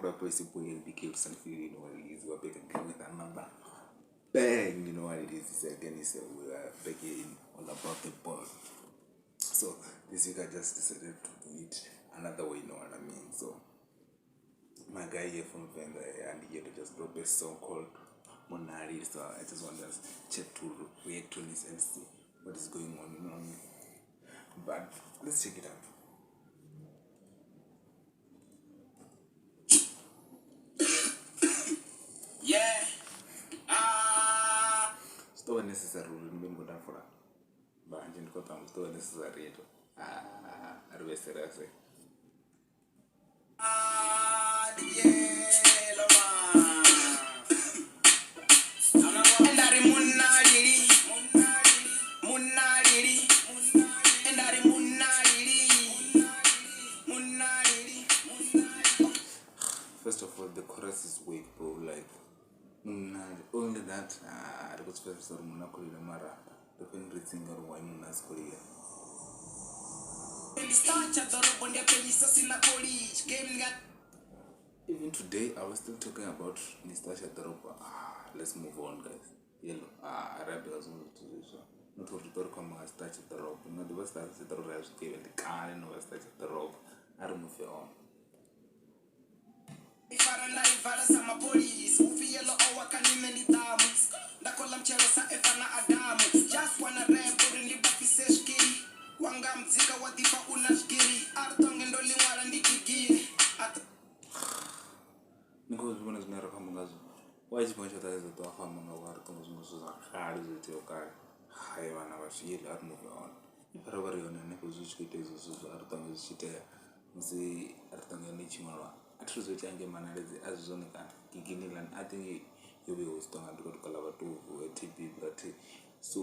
What up, it's your boy LBK Sunfield, you know what it is. We're back again with another bang, you know what it is. It's again, it's we are back in all about the ball. So this week I just decided to do it another way, you know what I mean. So my guy here from Venda and he had just dropped a song called Monari. So I just want us check to react on this and see what is going on, you know what I mean. But let's check it out. Yeah. Ah. Zwi tou vha necessary uri ndi vhe ndi khou tafula vhanzhi ndi khou tamba zwi tou vha necessary hezwo. Ah, ri vhe serious. Ndari munna lili, munna lili, ndari munna lili, munna lili. First of all, the chorus is weak, bro. Like, munna, only that, ah, ri khou zwi pfesesa uri munna khou lila mara ri khou ri tsinga uri why munna a si khou lila. Even today, I was still talking about Nistasha Dorobo. Ah, let's move on, guys. Yellow. Ah, ri ambe nga zwiṅwe zwithu zwiswa. Not uri ri khou amba nga Stasha Dorobo. Nṋe ḓivha Stasha Dorobo ri a zwi ḓivha ndi kale no vha Stasha Dorobo. A ri move on. Ifara nda ivala sa mapholisa upfi yellow owa kha nṋe ndi ḓamu nda khoḽa mutshelo sa Eva na Adamu just wanna rap uri ndi vhafhise zwikili wanga muzika wa ḓifha u na zwikili a ri tonge ndo ḽiṅwala ndi gigili. Ni khou zwi vhona zwine ra khou amba ngazwo. Why tshifhinga tshoṱhe a tshi ḓo ṱwa a khou amba nga uri tonga zwiṅwe zwithu zwa kale zwo iteaho kale. Hai vhana vhashu yellow a ri move on. If ro vha ri hone hanefho zwi tshi khou itea izwo zwithu a ri tonge zwi tshi itea musi ri tonge ndi tshi ṅwalwa a thi zwo itea ngei Manaledzi a zwi zwone kana gigini ḽani I think yo vhuya hu si tonga ndi khou tou kola vhathu TB but so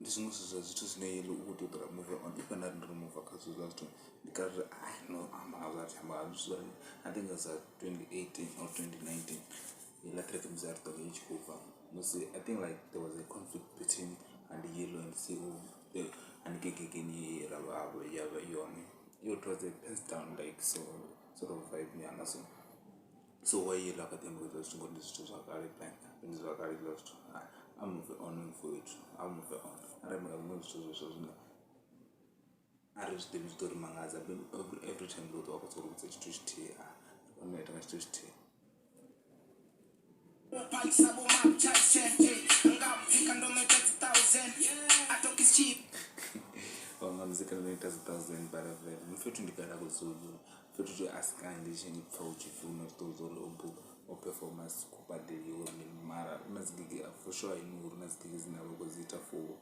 ndi zwiṅwe zwithu zwa zwithu zwine yellow u khou tea u ṱola move on if nda ri ndo move kha zwithu zwa zwithu ndi kale ri no amba nga zwa amba nga zwithu zwa I think zwa 2018 or 2019 heiḽa track musi a ri tonga i tshi khou bva musi I think like there was a conflict between and yellow and CO and gigigini ra vha ya vha yone it was a pass down like so sort of vibe nyana so so why yellow akati amba zwa zwithu ngori ndi zwithu zwa kale blank ndi zwa kale hezwiḽa zwithu a move on mfowethu a move on arali nga zwiṅwe zwithu zwezwo zwine a ri zwi ḓivhi zwi ḓo ri mangadza every time ḓo ṱwa khou ri vhudza tshithu tshithihi a ri kone u ita nga tshithu tshithihi. Wanga muzika ndo ita dzi thousand but vele mfethu ndi kale a khou dzula mfethu a si kanzhi tshi pfha u tshi pfhi hu na zwiṱori zwa uri o buka o performa a si khou badeliwa uri mini mara u na dzi gigi for sure I know uri hu na dzi gigi dzine a vha khou dzi ita for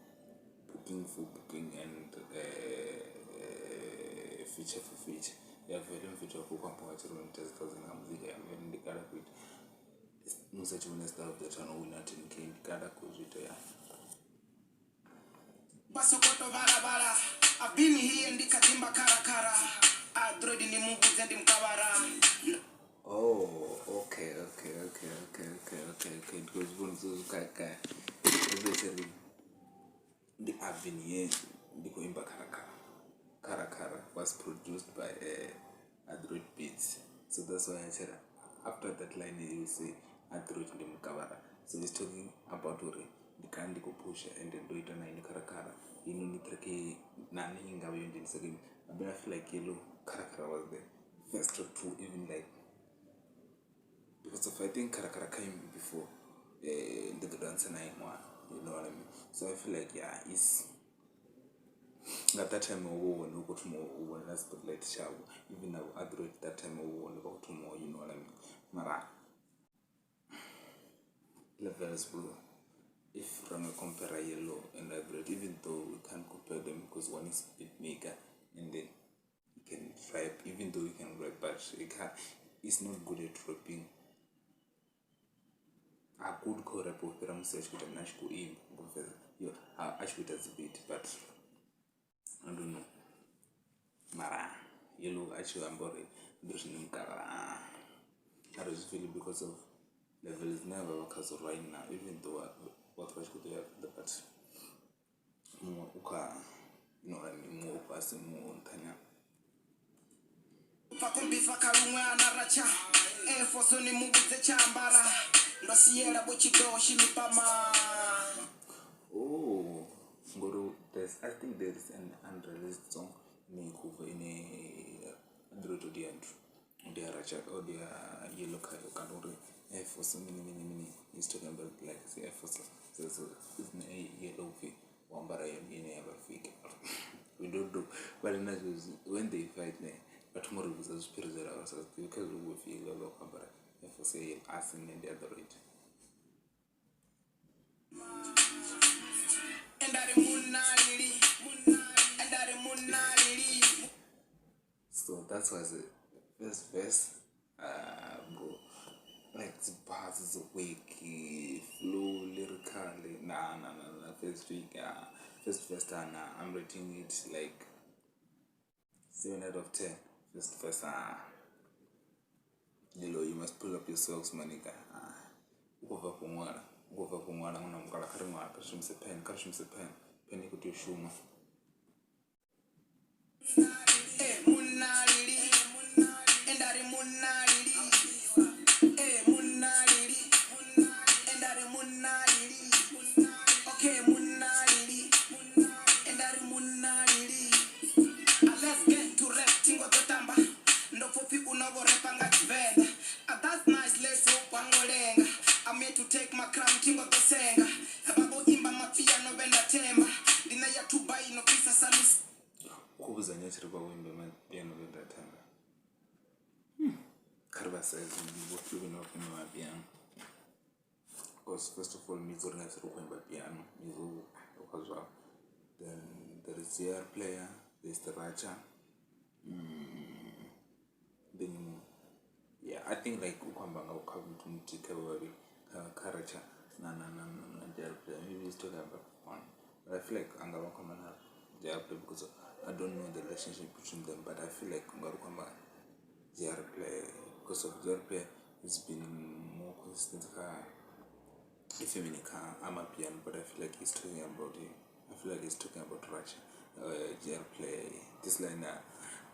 booking and feature for feature ya vele mfethu a khou amba nga tshi ri ita dzi thousand nga muzika ya vele ndi kale a khou ita musi a tshi wina star of the town o wina 10k ndi kale a khou zwi ita ya. Basokoto vhala I've been here ndi kha ḓimba kharakara Android ndi muvhudze ndi mukavhara. Oh, okay, okay, okay, okay, okay, okay, okay. Ndi khou zwi vhona zwo zwi kha hezwo tshi ri ndi I've been here ndi khou imba kharakara. Kharakara was produced by Android Beats. So that's why I said after that line you say Android ndi mukavhara. So he's talking about uri ndi kale ndi khou phusha and ndo ita na ini kharakara inoni track na nṋe i ngavha yo ndzhenisa kha but I feel like yellow kharakara was the first track to even like because of I think Karakara came before the dancer na one, you know what I mean? So I feel like yeah, it's at that time wo wone u khou thoma u vhonela spotlight tshavho even na Android that time wo wone vha khou thoma, you know what I mean? Mara levels, bro, if we're gonna compare yellow and Android, even though we can't compare them because one is beat maker and then he can rap, even though he can rap, but he can't, he's not good at rapping. A good khou rap u fhira musi a tshi khou ita mina a tshi khou imba yo a tshi khou ita dzi beat, but I don't know. Mara yellow a tshi amba uri ndi zwine mukavha a ri zwi feel because of level dzine vha vha khadzo right now, even though vhathu vha tshi khou ḓo ya phanḓa but muṅwe u kha, you know what I mean, muṅwe u fhasi muṅwe u nṱha nyana. Bva khou kha luṅwe ana ratsha Air ni mu vhudze tsha ambara ndo siela vho tshidoshi mipama. Oh, ngori there's, I think there is an unreleased song ine khou bva ine Android audio nthu ndi ya ratsha audio ya yellow khayo kana uri Air Force mini mini mini is talking about like the Air Force, so it's yellow pfi wo ambara yone ine ya vha fake. We don't know, but na when they fight ne vha thoma uri vhudza zwiphiri zwe ra vha sa zwi ḓivhi kha zwi vho pfi vha vha khou ambara Air Force ya yellow asi nṋe ndi Android. So that was the first verse. Bro, like the bars is weak, flow lyrically. Nah, nah, nah, nah. First week, first verse, nah, I'm rating it like 7 out of 10. First verse, you know, you must pull up your socks, my nigga. Ukobva kuṅwala, ukobva kuṅwala ṅwana mukala kha ri ṅwala, kha ri shumise pen, kha ri shumise pen, pen i khou tea u shuma. Let's get to rap thingo ḓo tamba ndo pfopfi u no vho repa nga Tshivenḓa. That's nice, let's hope wango lenga. I'm here to take my crown thingo ḓo senga vha vho imba mapiano vhe nda themba ndi na ya thuba ino fhisa sa lusi. U khou vhudza nnyi a tshi ri vha vho imba mapiano vhe nda themba? Kha ri vha sedze ndi vhofhio vhane vha khou imba mapiano, because first of all Mizo ri nga si ri khou imba piano, Mizo u kha zwawe. Then there is JR Player, there is the Racha, then yeah, I think like u khou amba nga kha muthu muthihi kha vhavhili, kha Racha na na na na JR Player. Maybe he's talking about one, but I feel like anga vha khou amba na JR Player because I don't know the relationship between them, but I feel like unga ri khou amba JR Player because of JR Player has been more consistent kha ifemini kha amapiano, but I feel like he's talking about it. I feel like he's talking about Racha, JR Player. This line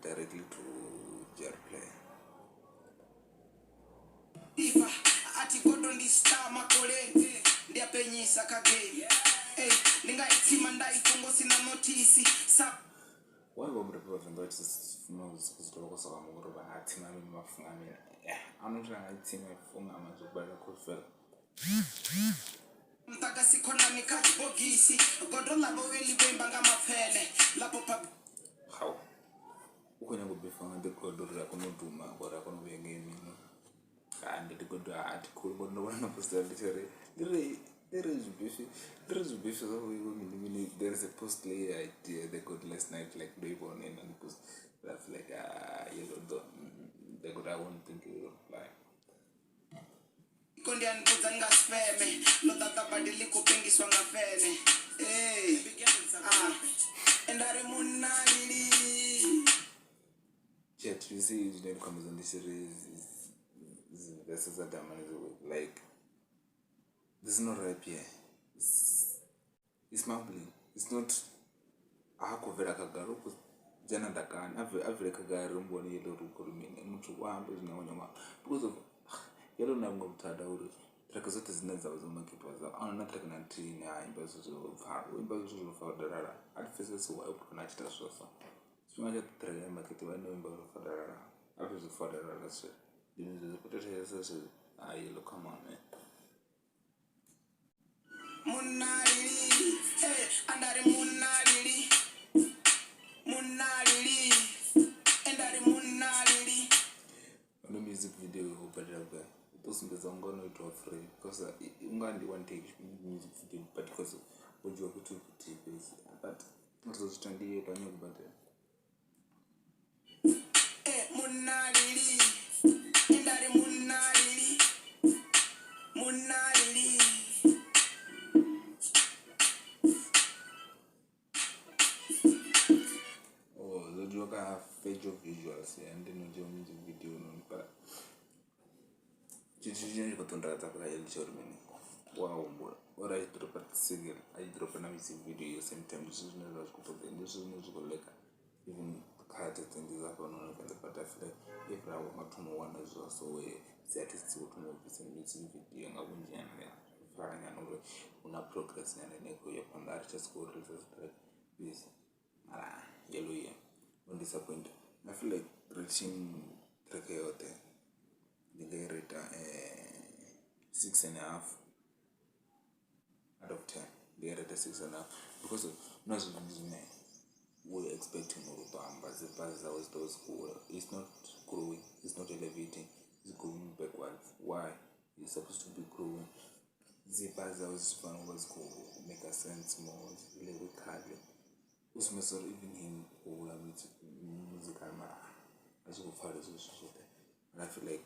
directly to JR Player. Ifa ati godo ndi star makole ndi apenyisa kha game. Ey ndi nga itsima nda ifungo sina notice sa. Why vha murapi vha Venḓa vha tshi funa u dzula vha khou sokou amba uri vha tsima mini vha funga mini? A no nga tsima funga ma zwo balelwa khou fhela. Muḓagasi khonani kha tshibogisi godo ḽa vhowe ḽi vho imba nga mapfene ḽa popa. Hau u khou nyanga u bifa nga ḓigodo uri a kone u duma ngori a kone u vhuya ngei mini. Ha ndi ḓigodo a thi khuli ngori ndo vhona na post ndi tshi ri ndi ri zwibifi ndi ri zwibifi zwa vhoiwe mini mini. There is a post later I did the god last night, like ndo i vhona and post that's like yellow the the god I won't think you will reply. Kondi anibudza nga sifeme ḽo ḓaḓa badi ḽi khou pengiswa nga fene. Enda ri munna lili. Chat, you see zwine ndi khou amba ndi tshi ri verses dza Damani like there's no rap here. It's mumbling. It's not ha khou bvela khagala u khou dzhena ḓakani a bvele khagala ri muvhone yellow uri u khou ri mini muthu u ambe zwine a khou nyanga because of yellow na vhuṅwe vhuthada uri track dzoṱhe dzine dza vha dzo maketiwa dza ahuna na track na nthihi ine a imba zwithu zwo pfala u imba zwithu zwo fadalala a thi pfesesi why u na tshi ita zwithu zwa so tshifhinga tshoṱhe track ya maketiwa ine u imba zwo fadalala a pfhi zwo fadalala zwe ndi zwi khou thetshelesa zwezwi ah yellow come on man. Munna lili andari munna lili munna lili andari munna lili. Ono music video u badela vhugai u tou sumbedza unga no itiwa free because unga ndi one take music video but because wo dzhiwa fhethu huthihi fhedzi but ri ḓo zwi ita ndi yellow a nyagi u badela. Munna lili andari munna lili munna lili. Oh, zwo dzhiwa kha Fejo Visuals and no dzhiwa music video no but tshithu tshine tshi khou ḓo ntakadza kha ndi tsha uri mini wa humbula uri a tshi dropa single a tshi dropa na music video same time ndi zwithu zwine zwa zwi khou ṱoḓea ndi zwithu zwine zwi khou leka even Kha dzi dza hafhanoni kha but I feel like if ra nga thoma u wana zwa so dzi artist dzi vho thoma u bvisa music video nga vhunzhi nyana pfala nyana uri hu na progress nyana ine ya khou ya phanḓa a ri tsha sokou release dzi track fhedzi mara Yellow o disappoint. I feel like rating track yoṱhe ndi nga i rate 6.5 out of 10, ndi i rate 6.5 because hu na zwithu zwinzhi zwine we expecting uri u ḓo amba dzi bars dzawe dzi ḓovha dzi khou hula. It's not growing, it's not elevating, it's going backwards. Why? It's supposed to be growing. Dzi bars dzawe dzi fanela u vha dzi khou make sense more lyrically u sumbedzisa uri even him o hula musically mara a zwi khou pfala hezwo zwithu zwoṱhe. And I feel like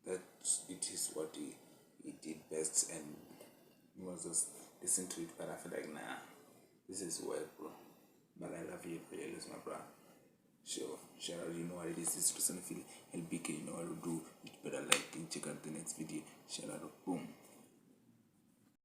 that it is what he did best and you must just listen to it, but I feel like nah, this is work, bro. But I love you, Yellow is my bro. Sure, shout out, you know what it is. It's Luciano Philly LBK, you know what to do. You better like and check out the next video. Shout out, boom.